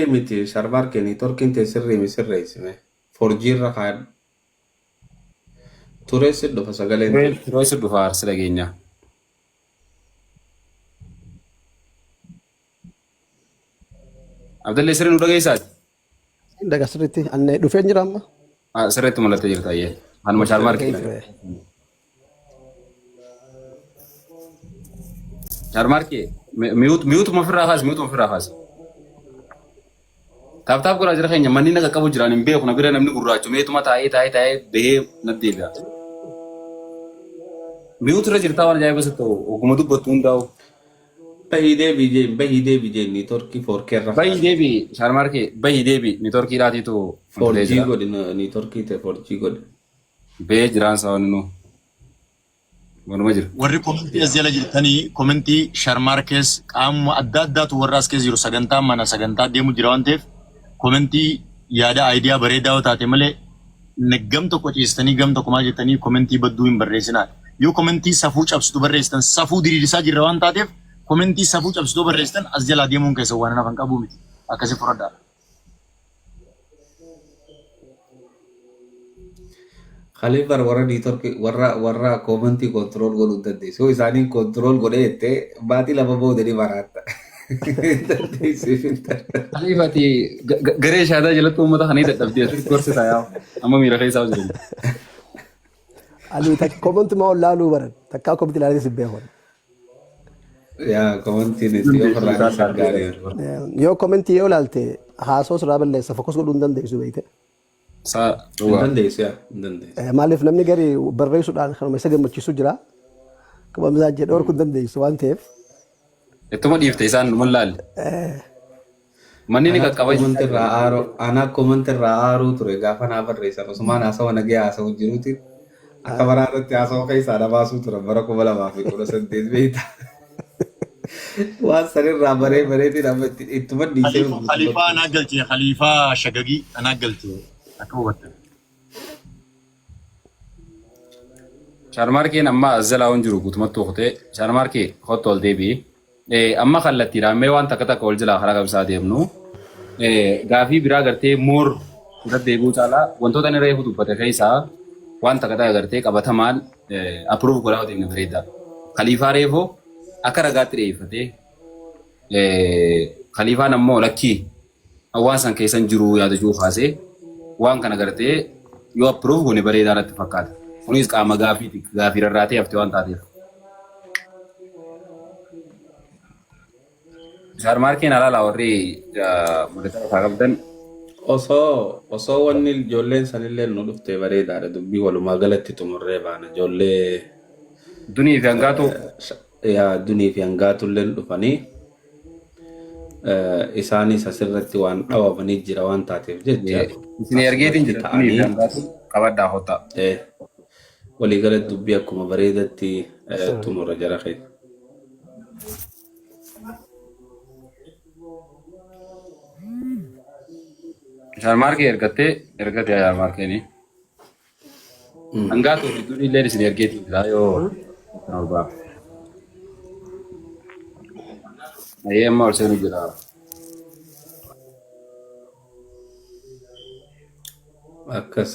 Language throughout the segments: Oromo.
Miti Sharmaarkee niitoorkiin tee sirrii mi sirreessime. 4G irra kaa'adhu. Tureessi dhufa sagaleen tee. Turee si dhufa aarsi dhageenya. Abdallee sirrii nu dhageessaati? Daga sirriitti anne dhufeen jira amma. Ah, sirriitti mul'attee jirta ayyee. Anuma Dhufee Sharmaarkee. ture. Sharmaarkee miyuutuma ofirraa kaasi, miyuutuma ofirraa kaasi. Taap taap godhaa jira keenya manni na qaqqabu jiraan hin beeku na bira namni gurraachu meetuma taa'ee taa'ee taa'ee bahee na deebi'a. Miyuutu irra jirtaa waan ajaa'iba sitti ta'u oguma dubbattu hundaa'u. Bahii deebii jeen bahii deebii jeen niitoorkii 4K irra Bahii kaa'adhu. deebi Sharmaarkee, bahii deebi niitoorkiidhaatiitu wanti ta'ee 4G jira. godhi niitoorkii ta'e 4G godhi. Bahee jiraan isaa wanni nu wanuma jira. Warri komentii as jala jirtanii komentii Sharmaarkees qaamuma adda addaatu warra as keessa jiru sagantaa mana sagantaa deemu jira waan ta'eef komentii yaada aayidiyaa bareedaa yoo taate malee gam tokko ciistanii gam tokko maal jettanii komentii badduu hin barreessinaa. Yoo komentii safuu cabsitu barreessitan safuu diriirsaa jirra waan taateef komentii safuu cabsitu barreessitan as jalaa deemuun keessan waan hafan qabuu miti. Akkasi fudhadhaa. Khaliif bar warra niitoorkii warra warra koomantii koontirool godhuu hin dandeessu. Yoo isaaniin koontirool godhee jettee baatii lama booda ni maraatta. Hin dandeessu. Hin dandeessu. Khaliif ati garee shaadaa jalatti uummata kana dadhabdee asitti gorsitaa yaa amma miira keessaa jiru. Ani takka komanti ma ol laaluu baran takkaa komanti ilaalee si beekan. Yaa koomantiin itti ofirraa dhiisan gaarii. Yoo komantii yoo ilaalte haasoo sirraa balleessa fokus godhuu hin dandeessu beekte. Saa Hin dhugaa. dandeessu yaa hin dandeessu. Maaliif namni gari barreessuudhaan kanuma isa gammachiisu jira. Akkuma misaa jedhe dhorkuu hin dandeessu waan ta'eef. Ittuma dhiifte isaan numa laalle. Manni ni Anaa qaqqaba. komanti irraa aaruu anaa komanti irraa aaruu ture gaafa naa barreessan osumaan haasawa nagee haasawu jiruutiin akka baraa irratti haasawa keessaa na baasuu turan bara 2018 beekta. Waan sanirraa baree bareetiin amma ittuma dhiisee Khaliifaa anaa galchee Khaliifaa Shagagii anaa galchee akka hubattan. Sharmaarkeen amma as jalaa hin jiru guutumatti kutee Sharmaarkee kottu ol deebi'i. Amma kallattiidhaan mee waan takka takka ol jalaa karaa qabsaa deemnu. Gaafii biraa gartee moor irra deebi'uu caalaa wantoota inni reefu dubbate keessaa waan takka takka gartee qabatamaan approve godhaa deemne bareeda. Khaliifaa reefu akka ragaatti dhiyeeffatee Khaliifaan ammoo lakkii waan san keessa hin jiru yaada jiru kaasee waan kana gartee yoo approve goone bareedaa natti fakkaata. Kunis qaama gaafiiti gaafii rarraatee hafte waan taateef. Shaarmaarkeen alaala warri mul'ata isaa qabdan. Osoo wanni ijoolleen sanillee nu dhufte bareedaadha dubbii walumaa galatti xumurree baana ijoollee Dunii fi hangaatu yaa dunii fi hangaatulleen dhufanii isaanis asirratti waan dhawamanii jira waan taateef jecha isin ergeetiin asirratti jira dunii fi ta'anii hangaatu qabadhaa hottaa. waliigala dubbii akkuma bareedatti xumura jara keenya. Shaarmaarkee ergattee ergatee shaarmaarkeeni. Hangaatu fi dunii illee isin ergeetiin jira yoo ol ba'a. Ayyee amma ol seenu jira. Akkas.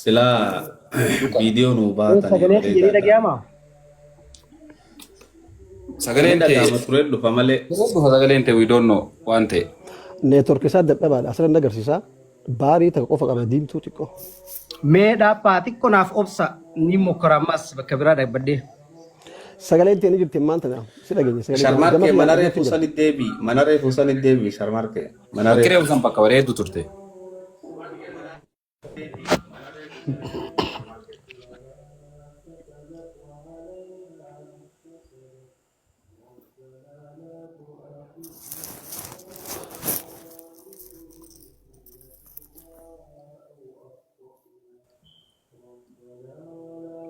Silaa viidiyoo nuu baatanii Sagalee kiyya ni bareedaadha. dhaga'amaa? Ni Sagaleen ta'e dhaga'ama turee dhufa malee. dhufa sagaleen ta'e we don't know waan ta'e. Neetwork isaa dadhabaadha. Asirra agarsiisa. Baarii takka qofa qaba diimtuu xiqqoo. Mee dhaabbaa xiqqoo naaf obsa ni mokkora ammas bakka biraa dhaabbadhee. Sagaleen ta'e ni jirti ammaan tana si dhageenya. Sagalee gama Sharmaarkee mana kiyyaan reefuu jira. sani deebii. Mana reefuu sani deebii sharmaarkee. Mana Bakki reefuu. reefu san bakka bareeddu turte.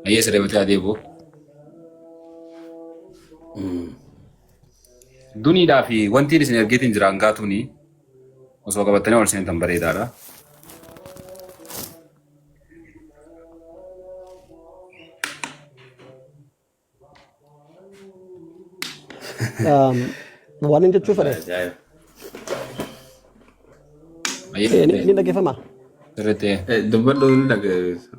Ayyee siree adeemu. Duniidhaa fi wanti isin ergeetiin jira hangaatuuni osoo qabattanii ol seentan bareedaadha. Waan hin jechuu fedhe. Ajaa'iba. Ni dhaggeeffama. Sirriitti. Dubbadhu ni dhageessa.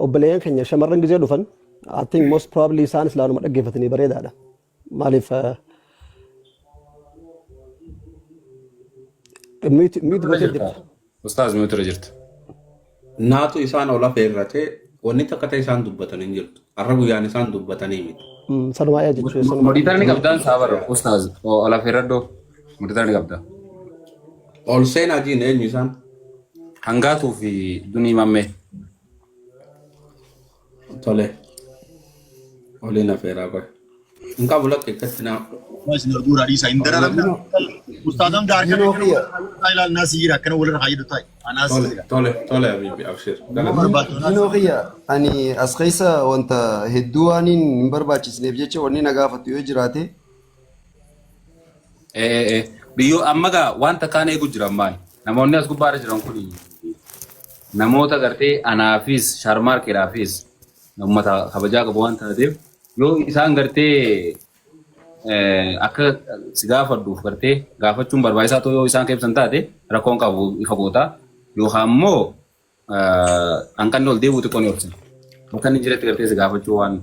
Obboleeyyan keenya shamarran gizee dhufan, I think most probably isaan islaanuma dhaggeeffatanii bareedaadha. Maaliif mute mute gootee jirta. Ustaaz mute irra jirta. Naatu isaan ol afeerrate, wanni takka ta'e isaan dubbatan hin jirtu. Har'a guyyaan isaan dubbatanii miti. Sanumaa yaa jechuudha. Sanuma. Moderator ni qabdaan saabara ustaaz ol afeerradhoo moderator ni qabda. Ol seenaa jiin eenyu isaan? Hangaatuu fi dunii mammee. Tole. Oliin afeeraa qoy. Hin qabu lakki akkatti naa. Isin arguu dhiisa hin dararamna. Ustaazam harka Dinoo kiyya. ilaal naasii jira akkana walirra haa jedhu ta'i. Anaas Tole jira. tole tole habibi abshir. Galata. Dinoo kiyya, ani as keessa wanta hedduu waan hin barbaachisneef jecha wanni na gaafatu yoo jiraate. Biyyoo amma gaa wanta kaan eegu jira ammaan. Namoonni as gubbaarra jiran kun namoota gartee anaafis sharmaarkeedhaafis uummata kabajaa qabu waan taateef, yoo isaan gartee akka si gaafadhuuf gartee gaafachuun barbaachisaa ta'u yoo isaan keebsan taate, rakkoon qabu ifa goota, yookaan immoo hanqanni ol deebi'u xiqqoo ni obsina. Bakka inni jiretti gartee si gaafachuu waan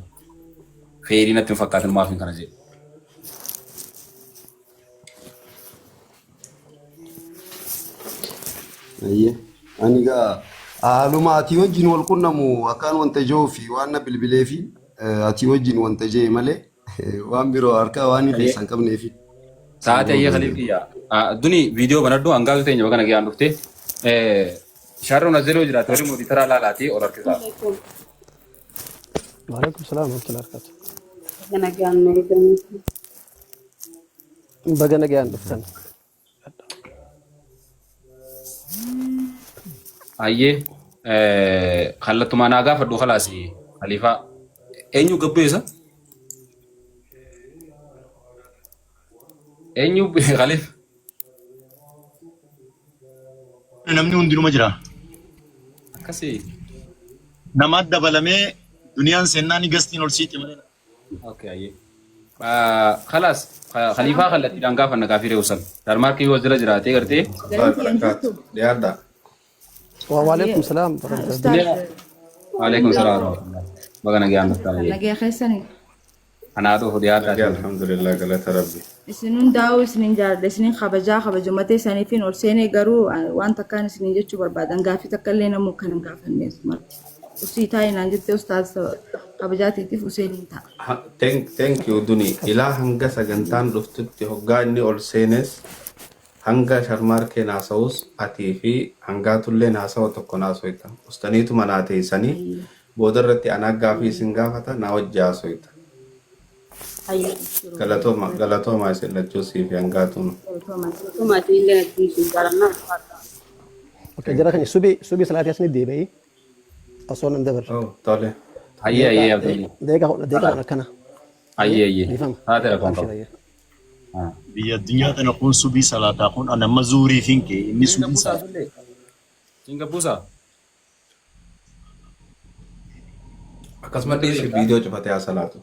feerii natti hin fakkaatin maaf hin kana jedhu. Ayyee. Ani gaa haaluma ati wajjin wal qunnamu akkaan wanta ijoo fi waan na bilbilee fi ati wajjin wanta jee malee waan biroo harka waan hin keessan qabneefi. Sa'aatii ayyee khaliif kiyya. Duni viidiyoo banadhu, hangaatu teenya bakka nagayaan dhufte. Shaarroon as jaloo jiraate warri moderator laalaatii ol harkisaa. Alaikum. Waalaikum salaam warahmatullahi wabarakatuh. Nagaan eegamuu. Baga nagayaan dhuftan. Ayyee kallattumaa naa gaafadhu khalaasi khaliifaa. Eenyu gabbeessa? Eenyu khaliif? Namni hundinuma jira. Akkasii. Namaatti dabalamee duniyaan seennaan gastiin ol siiti malee. Okay, ayyee. Khalaas khaliifaa kallattiidhaan gaafanna gaafii reewsan. Darmaarkii yoo jala jiraatee gartee. Barakaatu. Dhiyaadha. Waalaikum salaam warahmatullahi. Ustaaz. Waalaikum salaam warahmatullahi. Baga nagayaan dhuftan ayyee. Nagaya keessanii. Anaa dhufu dhiyaadhaa. Nagee alhamdulillah, galata rabbi. Isin hundaa'uu isinin jaalladha, isinin kabajaa kabajumatee saniifin ol seenee, garuu waan takkaan isinin jechuu barbaadan, gaaffii takka illee namuu kan hin gaafanne marti. Usii taa'ee naan jettee ustaaz kabajaatiitiif useen hin ta'a. Thank you duni. Ilaa hanga sagantaan dhuftutti hoggaa inni ol seenes hanga sharmaarkeen haasa'us atii fi hangaatulleen haasawa tokko naasoyta. Ustaniituma naa teessanii booda irratti anaa gaafii isin gaafata naa wajji haasoyta. Galatooma galatooma isin lachuu sii fi hangaatuun. Okay, jara keenya subii salaatii asni deebi'ee osoo nan dabarre. Oh, tole. Ayyee ayyee Abdulli. Deeqa 10, deeqa 10 akkana. Ayyee ayyee. Dhiifama. Taate rakkoon qabu. Abshir ayyee. Biyya addunyaa tana kun subii salaataa kun ana amma zuurii finke inni subii salaataa. Singappuusaa. Akkasuma dhiisi viidiyoo cufatee haa salaatu.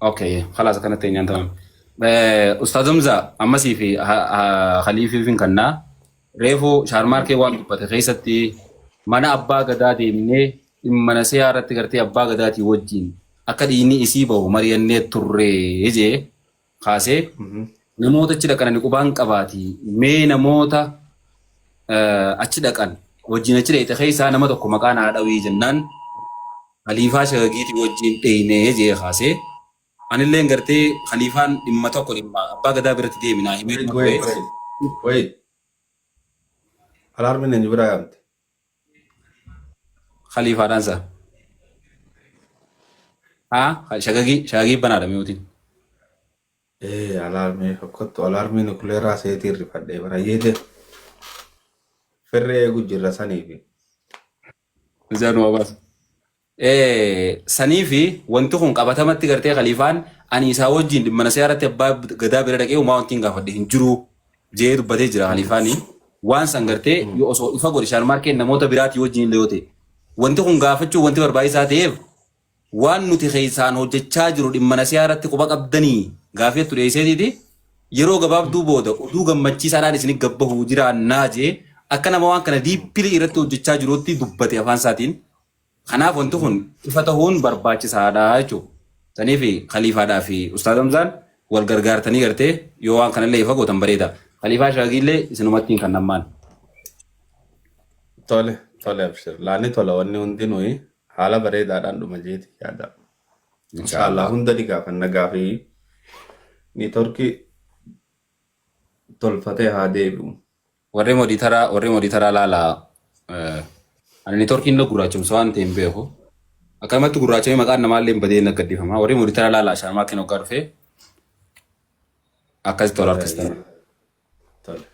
Okay, خلاص akkanatti eenyaan tamam. Ustaaz Hamza ammasii fi Khaliifii kannaa reefu shaarmaarkee waan dubbate keessatti mana abbaa gadaa deemnee dhimma nasiyaa irratti gartee abbaa gadaatii wajjin akka dhiinni isii bahu mari'annee turree jee kaasee, namoota achi dhaqan ani qubaan qabaati, mee namoota achi dhaqan wajjin achi dhaqxe keessaa nama tokko maqaa naa dhawii jennaan, Khaliifaa Shagagiitii wajjin dheeynee jee kaasee, anilleen gartee Khaliifaan dhimma tokko dhimma abbaa gadaa biratti deeminaa himee Wait, ture. wait, wait. Wait. Alarmiin eenyu biraa yaamte? Khaliifaadhaan isaa. Haa, Shagagii Shagagii banaadha miyootiin. Ee, alarmii fokkottu alarmii nukleeraa seetii rifadhee barayyeete. Firree eegu jirra saniifi. Isaan waa baasa. Sanii fi wanti kun qabatamatti gartee Khaliifaan ani isaa wajjin dhimma nasiyaa irratti abbaa gadaa bira dhaqee uumaa wanti hin gaafadhe hin jiru jee dubbatee jira Khaliifaanii. Waan san gartee yoo osoo ifa godhe shaarmaarkeen namoota biraatii wajjin illee yoo ta'e wanti kun gaafachuu wanti barbaachisaa ta'eef. Waan nuti keessaan hojjechaa jiru dhimma nasiyaa irratti quba qabdanii gaafii jettu dhiyeesseetiiti yeroo gabaabduu booda oduu gammachiisaadhaan isin gabbahu jiraannaa jee akka nama waan kana deeply irratti hojjechaa jiruutti dubbate afaan isaatiin. Kanaaf wanti kun ifa tahuun barbaachisaadha jechuudha. Saniif Khaliifaadhaa fi Ustaaz Hamzaan wal gargaartanii gartee yoo waan kanallee ifa gootan bareeda. Khaliifaa Shaagiillee isinumattiin kan nammaan. Tole, tole abshir. Laani tola wanni hundinuu haala bareedaadhaan dhuma jeeti yaada. Inshaallah hunda ni gaafanna gaafii niitoorkii tolfatee haa deebi'u. Warri moderator laalaa ani niitoorkiin na gurraachomsa waan ta'e hin beeku. Akkanumatti gurraachamee maqaan namaallee hin badee na gaddifama. Warri moderator laalaa Sharmaarkeen hoggaa dhufee akkasitti wal harkistan. Tole.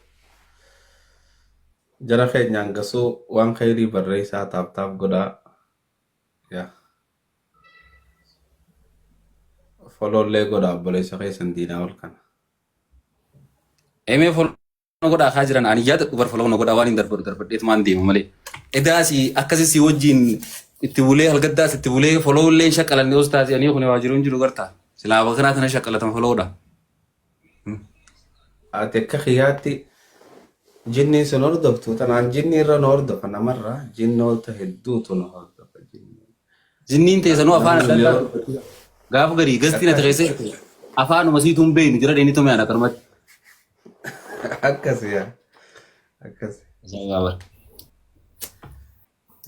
Jara keenyaan gasuu waan khayrii barreessaa tap tap godhaa. Yaa. Follow llee godhaa obboleessa keessan diinaa ol kana. Emee follow godhaa kaa jiran ani yaada bar follow na godhaa waan hin darbadhu darbadheetumaan deema malee. Edaasi akkasi si wajjin itti bulee halgaddaas itti bulee follow llee hin shaqqalanne os taasisanii kun waa jiru hin jiru gartaa. Silaa bakkanaa tana shaqqalatan follow dha. Ati akka kiyyaatti jinniin sun hordoftu tanaan jinni irra nu hordofa namarra jinnoota hedduutu nu hordofa. Jinniin teessanuu afaan Namni adda addaa gaafa garii gastiin ati keessa afaanuma siituu hin beeknu jira dheeni tume ana akkanumatti. Akkasi yaa. Akkasi.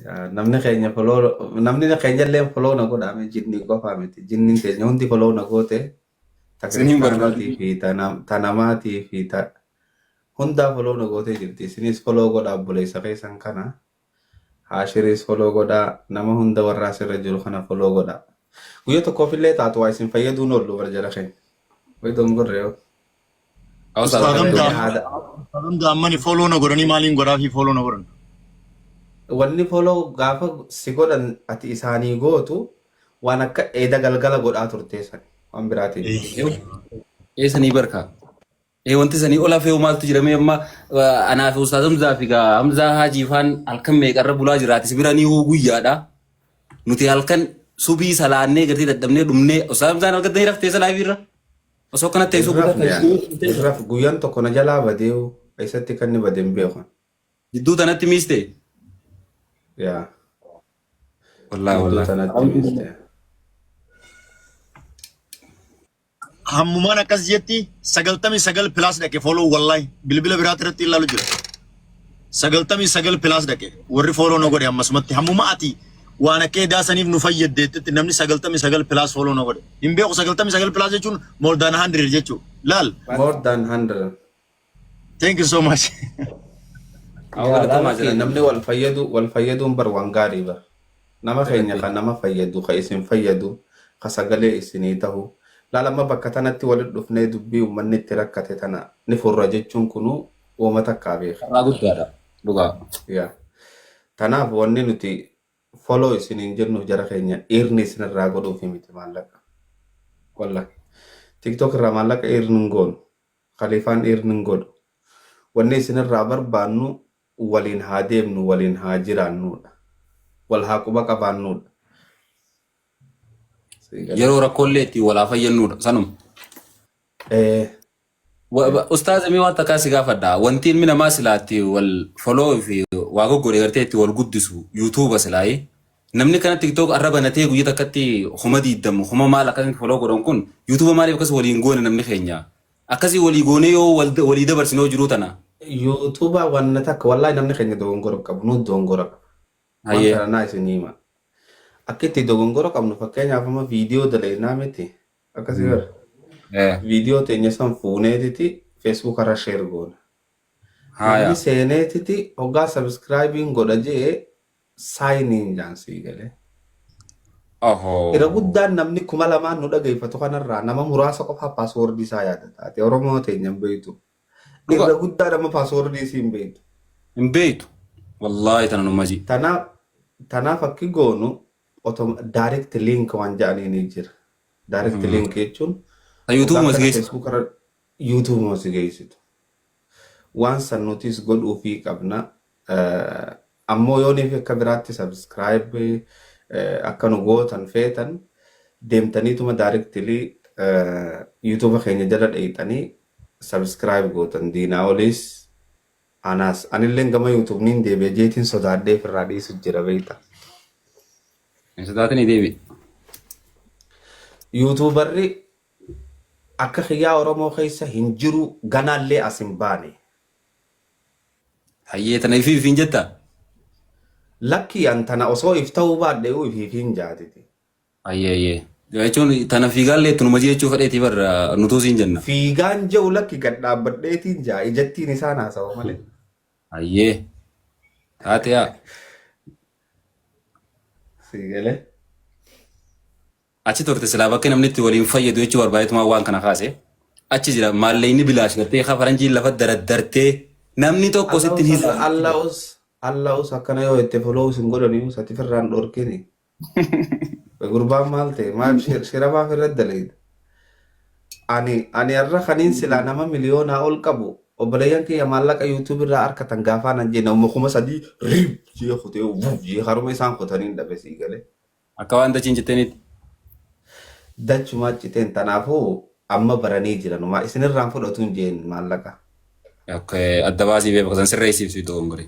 Yaa, namni keenya follow namni keenya illee follow na godhame jinni qofaa miti. Jinniin keenya hundi follow na goote ta Isiniin kiristaanaatii fi ta namaatii fi ta hundaa follow na gootee jirti. Isinis follow godhaa obboleessa keessan kana. Haashiriis follow godhaa nama hunda warra asirra jiru kana follow godhaa. Guyyaa tokkoof illee taatu waa isin fayyaduun oollu bara jara keenya. Wayi dongorre yoo. Ustaaz Hamza ammani follow na godhanii maaliin godhaa fi follow na godhan? Wanni follow gaafa si godhan ati isaanii gootu waan akka eeda galgala godhaa turte san waan biraatiin. Eessanii barka. Ee wanti sanii ol hafee maaltu jedhamee amma anaa fi Ustaaz Hamzaa fi gaa Hamzaa Haajii faan halkan meeqarra bulaa jiraate si bira ni hoo guyyaadha. Nuti halkan subii salaannee gartee dadhabnee dhumnee Ustaaz Hamzaan halkan ta'ee raftee salaa irra. Osoo akkanatti teessoo Irraf irraf guyyaan tokko na jalaa badeewu eessatti kan inni bade hin beeku. Jidduu tanatti miiste. Yaa Wallaahi jidduu wallaahi. tanatti miiste. Hammumaan akkas jetti 99 plus dhaqe follow wallahi bilbila biraati irratti ilaalu jira. 99 plus dhaqe warri follow na godhe ammasumatti hammuma ati waan akka edaa saniif nu fayyaddeetti namni 99 plus follow na godhe. Hin beeku 99 plus jechuun more than 100 jechuu. Laal. More than 100. Thank you so much. Galatoomaa jiran. Namni wal fayyadu wal fayyaduun bar waan gaarii bar. Nama keenya kan nama fayyadu ka isin fayyadu ka sagalee isinii tahu. Laal amma bakka tanatti walitti dhufnee dubbii uummanni itti rakkate tana ni furra jechuun kunuu uuma takkaa beeka. Carraa guddaadha. Dhugaa. Yaa. Tanaaf wanni nuti follow isiniin jennuuf jara keenya dhiirni isinirraa godhuufi miti maallaqa. Wallahi. TikTok irraa maallaqa dhiirni hin goonu. Khaliifaan dhiirni hin godhu. Wanni isinirraa barbaannu waliin haa deemnu waliin haa jiraannudha. Wal haa quba qabaannudha. Yeroo rakkoolee ittiin walaa fayyannudha. Sanuma. Ustaaz mee waan takkaa si gaafadha. Wanti ilmi namaa silaa itti wal follow fi waa goggodhe gartee itti wal guddisu yuutuuba silaayi. Namni kana TikTok arra banatee guyyaa takkatti 20,000 kuma maal akkasitti follow godhan kun yuutuuba maaliif akkas waliin goone namni keenya? Akkasii walii goonee yoo walii dabarsinoo jiruu tana. Yuutuuba wanna takka wallahi namni keenya dogongora qabu nu dogongora qaba. Waan kana naa isin hima. Akka itti dogongora qabnu fakkeenyaaf amma viidiyoo dalagnaa miti. Akkasii bara. Viidiyoo teenya san fuuneetiti Facebook irra share goona. Namni seeneetiti hoggaa subscribing godha jee sign in jaan sii galee. Irra guddaan namni 2000 nu dhageeffatu kanarraa nama muraasa qofaa password isaa yaadata. Ati Oromoo teenya hin beektu. Irra guddaa nama password isii hin beektu. Hin beektu. Wallaahi tana numa ji. Tanaaf akki goonu otoo direct link waan jedhanii ni jira. Direct link jechuun YouTube hoggaa si kana geessitu. Facebook irra YouTube si geessitu. Waan san nutis godhuufii qabna. Ammoo yooniif akka biraatti subscribe akka nu gootan feetan deemtaniituma directly YouTube keenya jala dheeyxanii subscribe gootan. Diinaa olis anaas anilleen gama YouTube niin deebi'e jeetiin sodaadhee ofirraa dhiisu jira beekta. Hin sodaatinii deebi. YouTuberri akka kiyyaa Oromoo keessa hin jiru, ganaallee as hin baane. Hayyee, tana ifii ifiin jetta? Lakkii, an tana osoo if ta'uu baadhe ifiif hin jaatiti. Hayyee hayyee. Jechuun tana fiigaallee tunuma jechuu fedheetii barra nutuu siin jenna. Fiigaan je'u lakki, gad dhaabbadheetiin jaa, ijattiin isaan haasawa malee. Hayyee. Taate yaa. Siigalee. Achi turte silaa bakki namni itti waliin fayyadu jechuu barbaadeetumaa waan kana kaase. Achi jira maallaqni bilaash gartee haa faranjiin lafa daraddartee namni tokko sitti hin Allahus Allahus Allahus akkana yoo itti follow sin godhanii sati firraan dhorkini. Gurbaan maal ta'e, maal shira maaf irratti dalayda? Ani har'a kaniin silaa nama miliyoonaa ol qabu, obboleeyyan kiyya maallaqa YouTube irraa argatan gaafaa nan jee nama 3000 rib jee kutee wuuf jee haruma isaan kutaniin dhabe, sii galee. Akka waan dachiin jetteenitti. Dachumaa citeen, tanaafuu amma baranii jiran isinirraan fudhatu hin jeen maallaqa. Akka adda baasii beeku san sirreessiif si dogongore.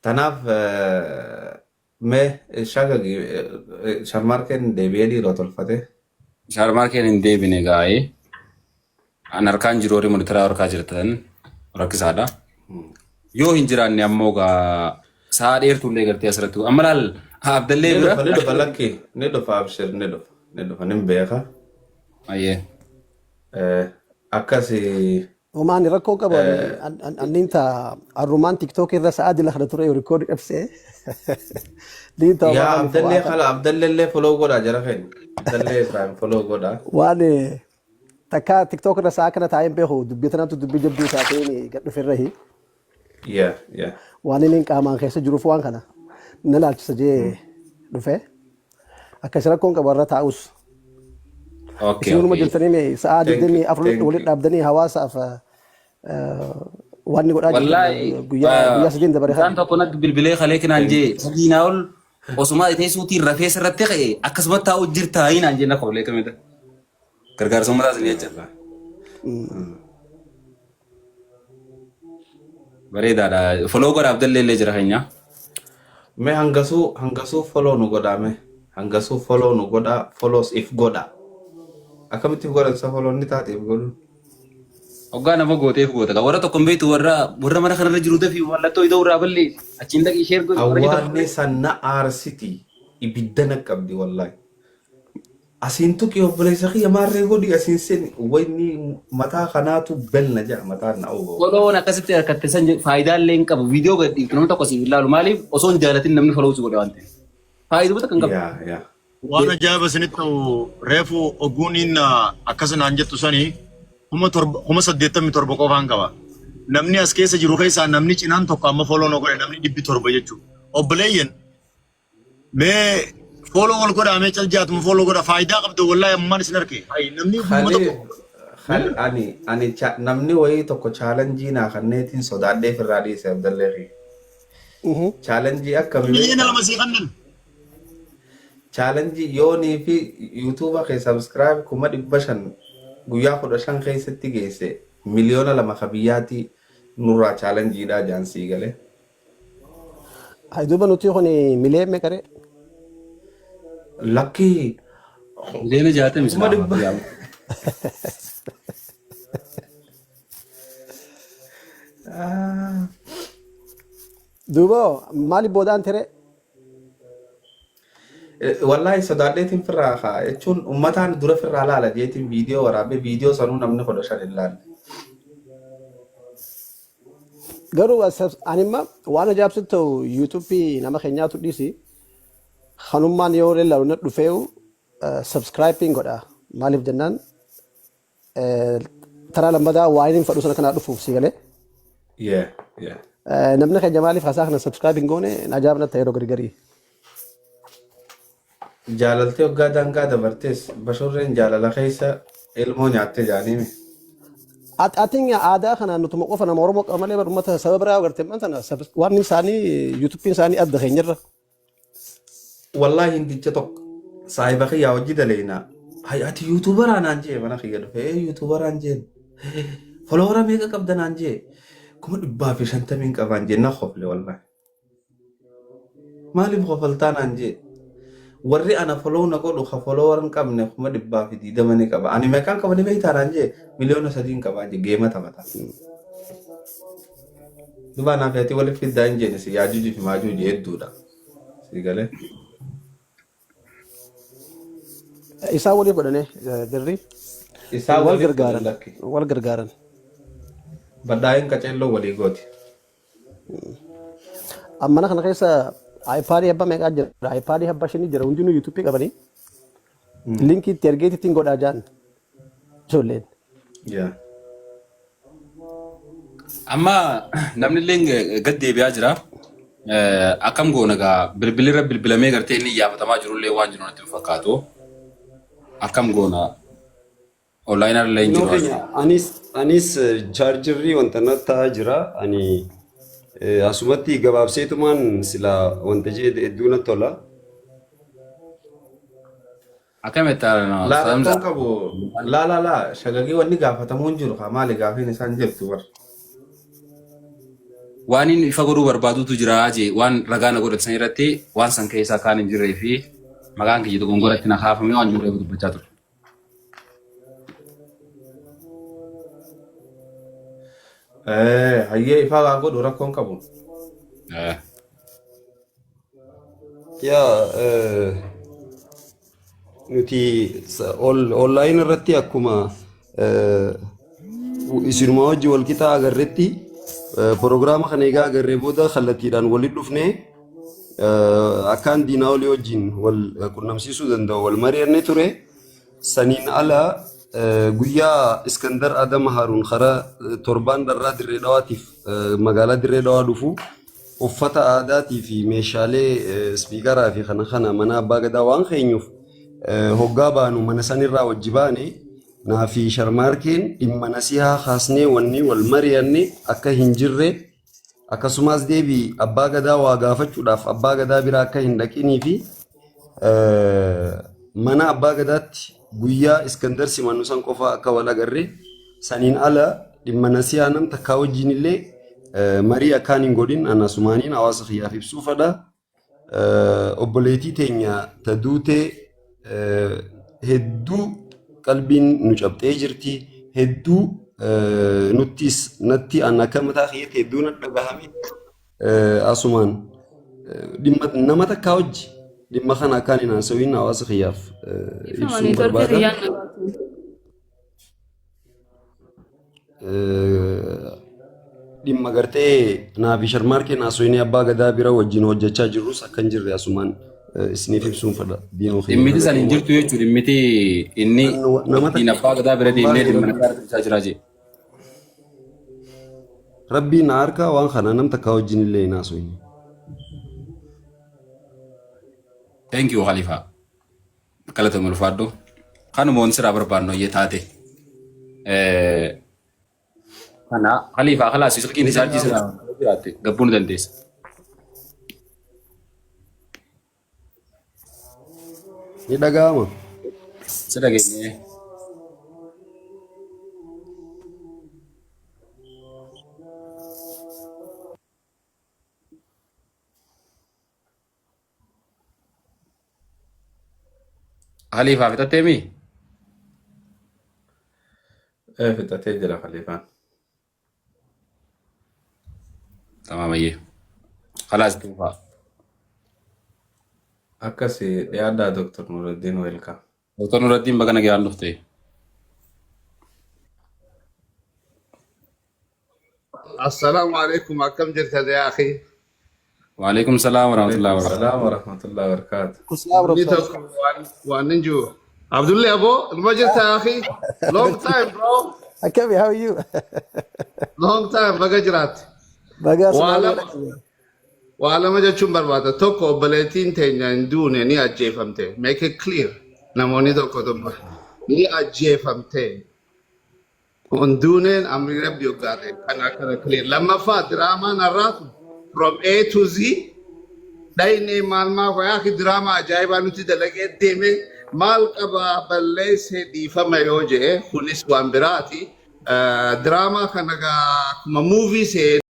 Tanaaf mee shagagi Sharmaarkeen deebi'ee dhiiroo tolfate. Sharmaarkeen hin deebine gaa'ee. An harkaan jiru, warri monitoraa harkaa jirtan rakkisaadha. Yoo hin jiraanne ammoo gaa sa'a dheertuullee gartee asirratti amma laal Abdallee Ni bira. dhufa, ni dhufa, lakki ni dhufa, abshir, ni dhufa, ni dhufa, nin beeka. Ayyee. Akkasi. Homaan rakkoo qabu, anniin ta arrumaan TikTok irra sa'a dila kana ture record qabsee. Niin ta Yaa Abdallee kala Abdallee follow godhaa jara keenya. Abdallee Ibrahim follow godhaa. Waan takka TikTok irra sa'a kana taa'een beeku, dubbii tanatu dubbii jabduu taateen gad dhuferrahi. Yeah. Waan inni qaamaan keessa jiruuf waan kana na laalchisa jee dhufe. Akkasi rakkoon qabu irra taa'us. Isin walumaa jirtanii mee sa'a Thank you, 24 thank walitti you. dhaabdanii hawaasaaf waan inni godhaa jirtan Wallaahi guyyaa guyyaa sadiin dabare isaan kana. tokko natti bilbilee kalee kinaan jee sadiinaa ol osuma teessuutiin rafee sirratti ka'e akkasuma taa'u jirtaa hinaan jee na kolee kamidha. Gargaarsa uummataa isin jecha. Bareedaadha. Follow godha, Abdallee illee jira keenya. Mee hangasuu follow nu godhaa, mee hangasuu follow nu godhaa, follows if godhaa. Akkamitti if godhan isa follow inni taate if godhuun? Hoggaa nama gooteef goota. Warra tokko hin beektu, warra mana kanarra jiru dafii mallattoo ida'uu irraa ballee achiin dhaqii share godhi. Warra tokko. Awwaanni sanna aarsiti, ibidda na qabdi wallahi. Asiin tuqi obboleessa kiyya, maarree godhi, asiin seeni wanni mataa kanaatu belna jedha, mataan na oolu. Followoon akkasitti harkatte san faayidaa illee hin qabu. Viidiyoo gad dhiiftu namni tokko siif ilaalu, maaliif osoo hin jaalatin namni follow si godhe waan ta'eef. Faayidaa takka hin qabu. Yaa. Waan ajaa'iba isinitti ta'u, reefu ogguuniin akkas naan jettu sanii 87,000 qofaan qaba. Namni as keessa jiru keessaa namni cinaan tokko amma follow na godhe, namni 700 jechuudha. Obboleeyyan, mee follow wal godhaa, mee cal jaatuma follow godha, faayidaa qabda wallaahi ammaan isin arge. Hayi, namni 1000. Khaliif ani namni wayii tokko challenge naa kanneetiin sodaadhee firraa dhiise, Abdallee kiyya. Challenge akkamii Miliyoona beektaa? 2 sii kannan. Challenge yoonii fi YouTube kee subscribe 500,000 guyyaa 15 keessatti geesse 2 miliyoona ka biyyaatti nurraa challengeiidhaa jaan, sii galee. Hay, duuba nuti kun milee meeqaree? Lakkii Miliyoona 60 100,000. Silaa. Ah. Duuba maali boodaan tere? Wallahi sodaadheetiin firraa kaa jechuun ummataan dura firraa laala jeetiin viidiyoo waraabee, viidiyoo sanuu namni 15 hin laalle. Garuu animma waan ajaa'ibsitti ta'u YouTube nama keenyaatu dhiisi. Kanummaan yoo ilaalu na dhufeeyu subscribing godha. Maaliif jennaan, taraa lammataa waa inni fadhu sana kanaa dhufuuf, si galee. Yeah. Namni keenya maaliif haasaa kana subscribe hin goone ajaa'ib natti ta'e yeroo garii garii. Jaalaltee waggaa daangaa dabartees bashorreen jaalala keessa ilmoo nyaattee jaaniimi. Atiin aadaa kana nutuma qofa nama Oromoo qaba malee bar uummata saba biraa agartee ammaan tana waan isaanii yuutuubiin isaanii adda keenyarra. Wallahi hindicha tokko saahiba kiyyaa hojii daleena. Hay ati yuutuubaraa naan jee mana kiyya dhufe ee yuutuubaraan jeen. Folowara meeqa qabda naan jee 150,000 qabaan jee na kofle wallahi. Maaliif kofaltaa naan jee warri ana follow na godhu ka follower hin qabne 120,000 ni qaba. Ani meeqaan qaba ni beektaa naan jee 3 miliyoona qabaa jee geema taphata. Duba naaf ati waliif fiddaa hin jeene si yaajuuji fi maajuuji hedduudha. Si galee. Isaan waliif godhane dirri Isaan wal waliif godhan gargaaran lakki. wal gargaaran. Badhaa'een qaceelloo walii gooti. Mana kana keessa iPadii abbaa meeqaa jira? iPadii abbaa shanii jira. Hundinuu yuutuubii qabanii. Linkii itti ergeeti ittiin godhaa jaan ijoolleen. Yaa. Amma namni illee gad deebi'aa jira. Akkam goona gaa bilbilirra bilbilamee gartee inni iyyaafatamaa jirullee waan jiru natti hin fakkaatu. Akkam goona online illee hin Inoo jiru. keenya anis chaarjirrii wanta natti ta'aa jira. Ani asumatti gabaabseetumaan sila wanta jee hedduu natti tola. Akkamitti Laa rakkoon qabu laa laa laa shagagii wanni gaafatamuu hin jiru haa maali gaafiin isaan jirtu bar. Waan inni ifa godhuu barbaadutu jira jee waan ragaa na godhatan irratti waan san keessaa kaan hin jirree fi maqaan kiyya dogongoratti na kaafamee waan jiru dubbachaa ture. Hayyee ifaa waa godhu rakkoon qabu. Yaa nuti online irratti akkuma isinuma wajji wal qixaa agarretti proogiraama kana egaa agarree booda kallattiidhaan walitti dhufnee akkaan diinaa olii wajjin wal qunnamsiisuu danda'u wal mari'annee ture. Saniin ala guyyaa Iskandar Adama Haruun karaa torbaan dharraa Dirree Dhawaatiif magaalaa Dirree Dhawaa dhufu uffata aadaatii fi meeshaalee ispiikaraa fi kana kana mana abbaa gadaa waan keenyuuf hoggaa baanu mana sanirraa wajji baane naa fi sharmaarkeen dhimma nasihaa kaasnee wanni wal mari'anne akka hin jirre akkasumas deebii abbaa gadaa waa gaafachuudhaaf abbaa gadaa bira akka hin dhaqinii fi mana abbaa gadaatti guyyaa Iskandar simannu san qofa akka wal agarre saniin ala dhimma nasihaa nam takkaa wajjin illee marii akkaan hin godhin ana sumaaniin hawaasa kiyyaaf ibsuu fedha. Obboleettii teenya ta duutee hedduu qalbiin nu cabxee jirti. Hedduu nuttis natti an akka mataa kiyyatti hedduu na dhagahame. Asumaan dhimma nama takkaa wajji dhimma kana akkaan hin haasawin hawaasa kiyyaaf Ifama ibsuun neetworkii barbaada. kiyyaan nagaatu. Dhimma gartee naa fi sharmaarkeen haasawinii abbaa gadaa bira wajjin hojjechaa jirrus akka hin jirre asumaan isiniif ibsuun fedha. Diinoo kiyya Dhimmiti san hin galatooma. jirtu jechuudha. Dhimmiti inni Nama ittiin abbaa gadaa bira deemnee dhimma nagaa argachaa jira jee. Rabbiin na harkaa waan kana nam takkaa wajjin illee hin haasawin. Thank you Khalifa. Galatoomi ulfaadhu. Kanuma wanti sirraa barbaannu ayyee taate. Kana Khalifa khalaas silkiin chaarjii sirraa jiraatte gabbuu ni dandeessa. Ni dhaga'ama. Si dhageenye. Khaliifaa fixattee mii? Ee fixatee jira Khaliifaan. Tamaamayyee. Khalaas tuufaa. Akkasi dhiyaadhaa Dr. Nuruddin welcome. Dr. Nuraddiin baga nagaan dhufte. السلام عليكم كم جرت يا أخي؟ وعليكم السلام ورحمة الله عليكم وبركاته. السلام ورحمة الله وبركاته. Kusaa نيتكم وننجو عبد الله أبو ما جرت يا أخي؟ Long time bro. Akkami, how are you? Long time baga جرات. Bagaa Sumaalee وعلى وعلى jechuun barbaada tokko obboleettiin teenya hin duune ni ajjeefamte. Make it clear. Namoonni tokko tokko ni ajjeefamte. Hunduuneen amri rabbi hoggaate kan akkana clear. Lammaffaa, diraamaan har'aa kun from A to Z dhaynee maal maa hoyaa diraamaa ajaa'ibaa nuti dalagee deeme. Maal qabaa balleessee dhiifama yoo jedhe, kunis waan biraati. Diraamaa kana gaa akkuma movie seenee.